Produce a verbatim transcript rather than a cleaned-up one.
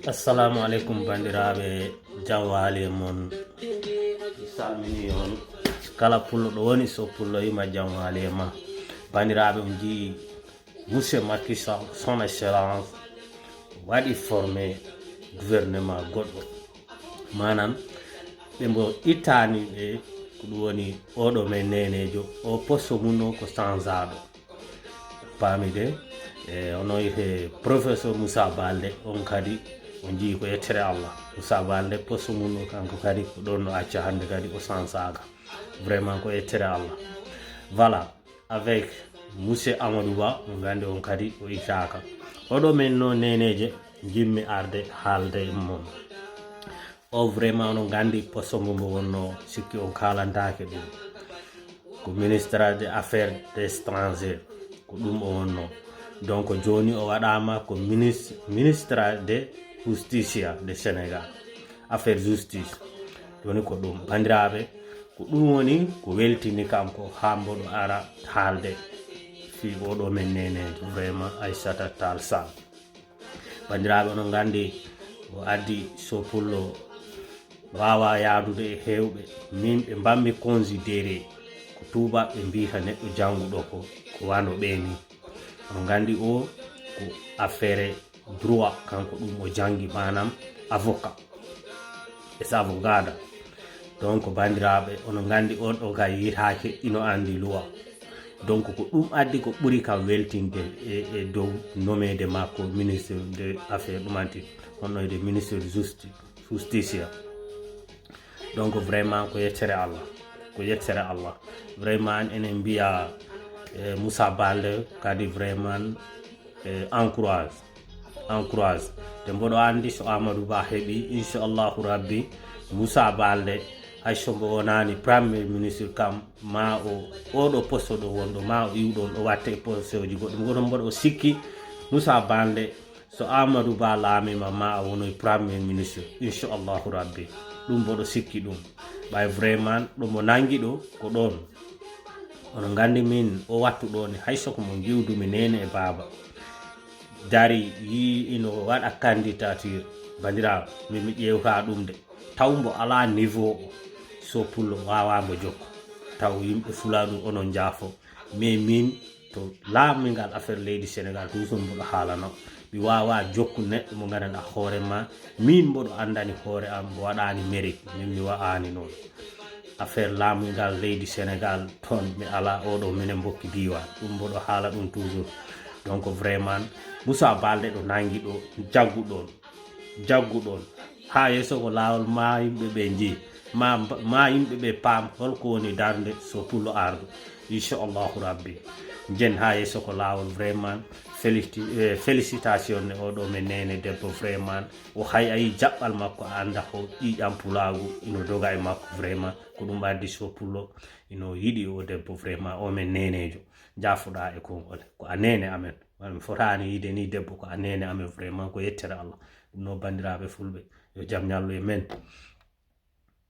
Assalamu aleykum, banndiraaɓe, jam waali e mon. Mi salmini on kala pullo ɗo woni, so pullo yima, jam waali e ma. Banndiraaɓe, on njii monsieur Macky Sall, son excellence, waɗi formé gouvernement goɗɗo. Maanaam, ɓe mbo ittani ɓe, ko ɗum woni oɗo men nenejo, o poste mum o ko sansaɗo. Paami de, e, ono wiyete professeur Moussa Balde, on kadi, on njii ko yettere Allah. Moussa Balde, poste mum o, kanko kadi, ko ɗon no acca hannde kadi, o sansaaka. Vraiment, ko yettere Allah. Voilà, avec monsieur Amadou Ba, on nganndi on kadi, o ittaaka. Oɗo men no neneje, njimmi arde haalde e mon. O vraiment, onon nganndi poste mbo mbo wonno, sikki on kaalantaake ɗum. Ko ministre des affaires étrangères, ko ɗum o wonno. Donc, jooni o waɗaama ko minis-, ministre de Justicia de Sénégal, affaire justice. Jooni ko ɗum, banndiraaɓe, ko ɗum woni ko weltini kam ko haa mboɗo ara haalde fii oɗo men nenejo, vraiment, Aissata Tall Sall. Banndiraaɓe, onon nganndi, o addi so pullo waawa yaadude e heewɓe. Min ɓe mbanmi considéré ko tuubaaɓe mbiyata neɗɗo jannguɗo ko, ko wano ɓe ni. Onon nganndi o ko affaire droit, kanko ɗum o janngi, maanaam avocat. Es avogada. Donc, banndiraaɓe, onon nganndi on ɗo kay yitaake, ino anndi loi. Donc, ko ɗum addi ko ɓuri kam weltinde e, e dow nomeede makko ministre de affaire ɗumanti, honno de ministre de justi-, justicia. Donc, vraiment, ko yettere Allah. Ko yettere Allah. Vraiment, enen mbiya, e, Moussa Balde kadi, vraiment, e, encourage. Encourage. Te mboɗo anndi so Amadou Ba heɓi, inchallahu rabbi, Moussa Balde, hay so mbo wonaani premier ministre kam, ma o, oɗo poste ɗo wonɗo, ma o iwɗon, o watte e posteji goɗɗi. Mboɗo, mboɗo sikki Moussa Balde, so Amadou Ba laamima, ma o wonoy premier ministre, inchallahu rabbi. Ɗum mboɗo sikki ɗum. Ɓay vraiment, ɗo mo nangi ɗo, ko ɗon. Onon nganndi min, o wattu ɗo ni, hay so ko mo ngiwdumi neene e baaba. Dari, yii ino waɗa candidature, banndiraaɓe, min mi ƴeewta ɗum de. Taw mbo alaa niveau o, so pullo waawa mbo jokko. Taw yimɓe fula ɗum, onon njaafo. Mais min, to laamingal affaire leydi Sénégal, toujours mboɗo haalano. Mi waawa jokku neɗɗo mo nganndanɗaa hoore ma. Min mboɗo anndani hoore am, mbo waɗaani mérite. Min mi wa'aani noon. Affaire laamingal leydi Sénégal, toon mi alaa, oɗo minen mbokki diiwaan. Ɗum mboɗo haala ɗum toujours. Donc, vraiment, Moussa Balde ɗo nangi ɗo, jaggu ɗon. Jaggu ɗon. Haa yeeso ko laawol, ma yimɓe ɓe njii. Ma, ma yimɓe ɓe paam holko woni darnde so pullo ardu. Inchallahu rabbi. Njen haa yeeso ko laawol, vraiment. Féliciti-, eh, félicitation ne oɗo men neene debbo, vraiment. O hay a yii jaɓɓal makko, a annda ko ƴiiƴam pulaagu ino doga e makko, vraiment. Ko ɗum addi so pullo ino yiɗi o debbo, vraiment. O men neenejo. Njaafoɗaa e konngol. Ko a neene amen. Wala mi fotaani yiide ni debbo, ko a neene amen, vraiment. Ko yettere Allah. Ɗum noon, banndiraaɓe fulɓe, yo jam ñallu e men.